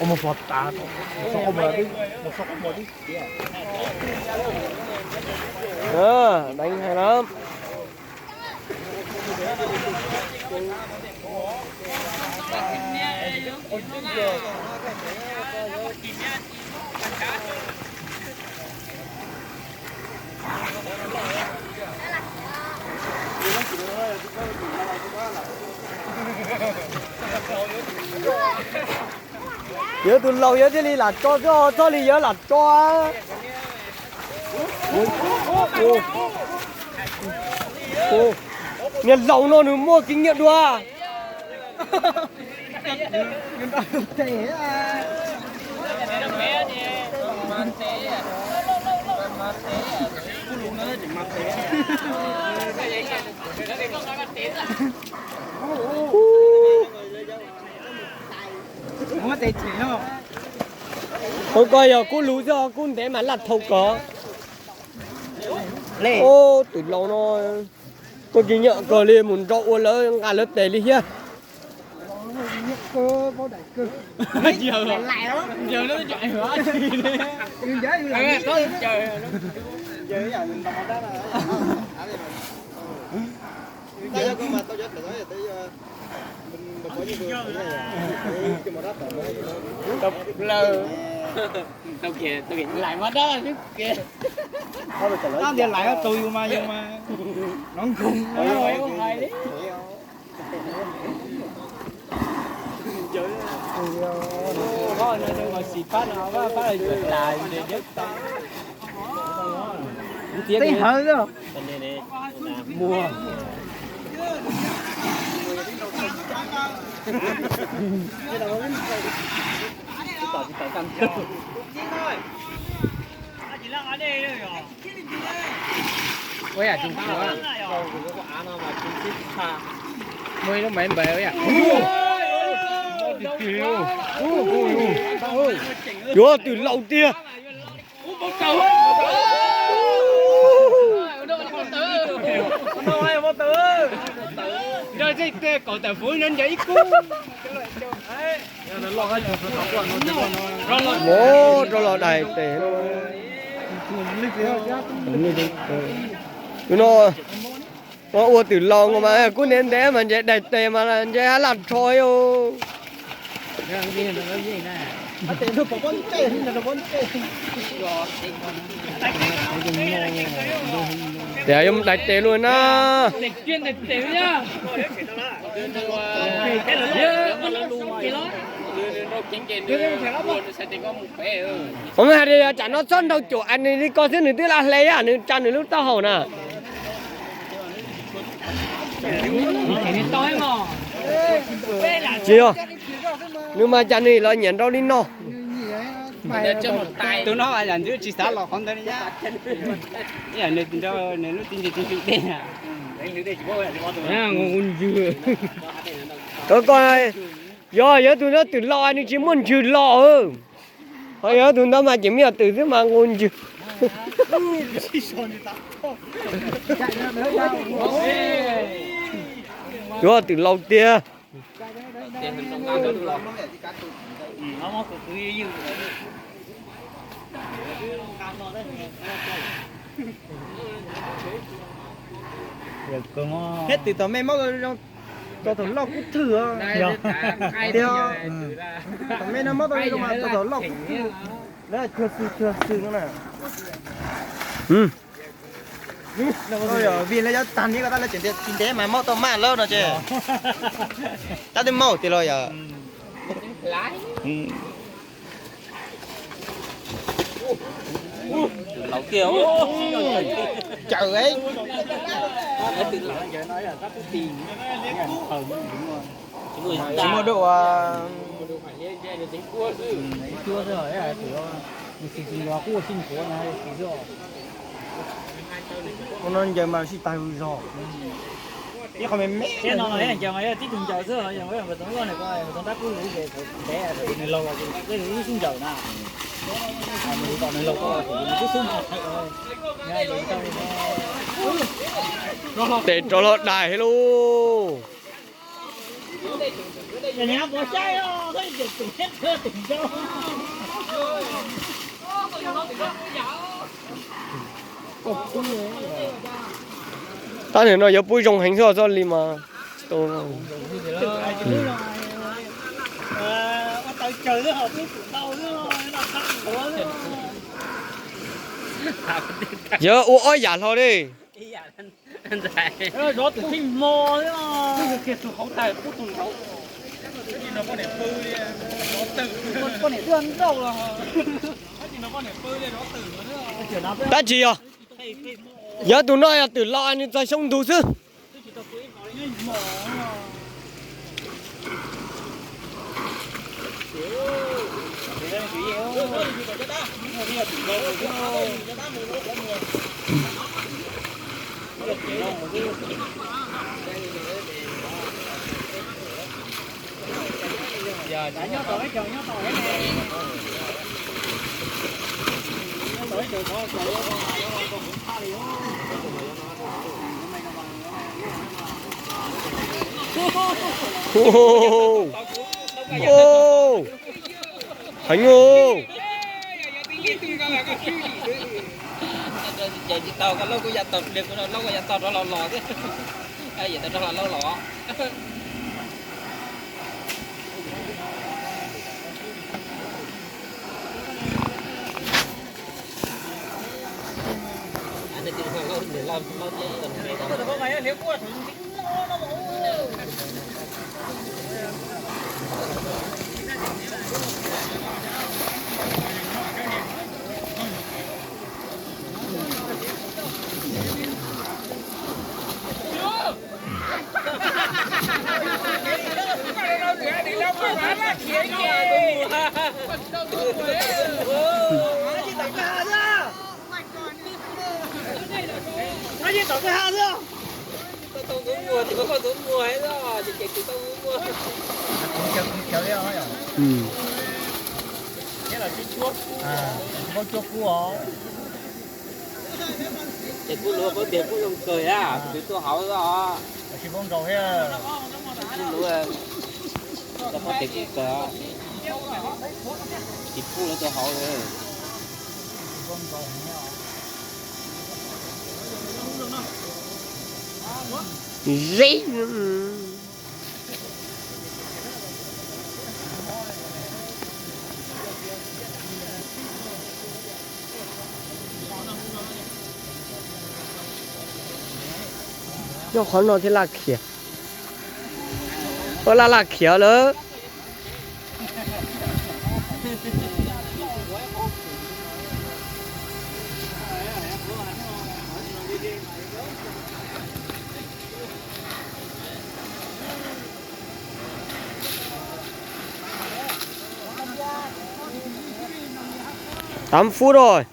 Mus so tas, mus so qhov muag, mus so qhov muag. Ơ, đánh hay lắm. Yawg tus laus yawg thiaj li lam tso xwb, txhob li yawg lam tso. Niag laus no nws muaj kinh nghiệm dua. Ua koj yog kub lus xwb, kub ntev mas laj thau kos. Ub, twm laus no, koj kinh nghiệm kawg li, mus nrau ua lawv nqa lawv tes li thiab. Tau plaws. Tau kiag, tau kiag lais mas dab xwb kiag. Tab tias lais tau yus mas yus mas nov nkoog hais li. Xim pab no pab yuav tas ntes deb tas. Teb hawv muag. Ua yam tsoom kuv, muaj ib lub maiv npaws ua yam. Yuav twm laus tiag. Nrog zej tej kaum tawm fuv no ncaws ib kub. Ov, rov los daig tes. Tus no, no ua twm laus mas kub ntev ntev mas ntshe daig tes mas ntshe hab laj rho os. Tias yuav mus daig tes luaj na. Ov, hais tias tsam no txhob nrau caum as nws li ko xwb nws twb laj hle, nws tsa nws lub taub hau na. Tsis yog, nws mas cas nws los nyiam nrau li no. Tus no yam ntxwv tsis xav los qhov ntawd li. Nws lub txiv ntsig tsis hlwv dej na. Koj, yog yog tus no twm laus nws tsis muaj ntswg los. Ho yog tus ntawd mas ces me nyuam twm xwb mas nqus ntswg. Yuav twm laus tiag. Peb twm tom me mob tau zoo, tau tom loj kub thwm os. Tiag, tom me no mob tau zoo mas tau tom loj kub thwm. Lawv cuag xwm cuag xwm no na. Vim lawv yuav tag nib ko tab lawv tseem tias tsis ntev mas mob tau maj lawm no ces. Tab twb mob tiag los yom. Laus tiag. Caws, tsis muaj dua. Ua no ncaws mas sib tag zog. Ib qho me me no, tib tug ncaws xwb, nws laug, nws laug, tes rov los daig lauj. Tab nim no yuav pub zoo heev xwb txoj li mas tsis tau. Yog ua ob yam hlo li. Dab tsi yog? Yog tus no yog twm los nws txog xyoo ntug xwb. Heev. Ces kuj luag kuj tias kuj zoo kawg a, kuv twb tuaj hauv os. Kuj luag, tau poj tes kuj kawg, tsis pub lawv tuaj hauv. Zeb. Nyob qhov no thiaj laj khiav. Ua laj laj khiav lawm. Tám phút rồi.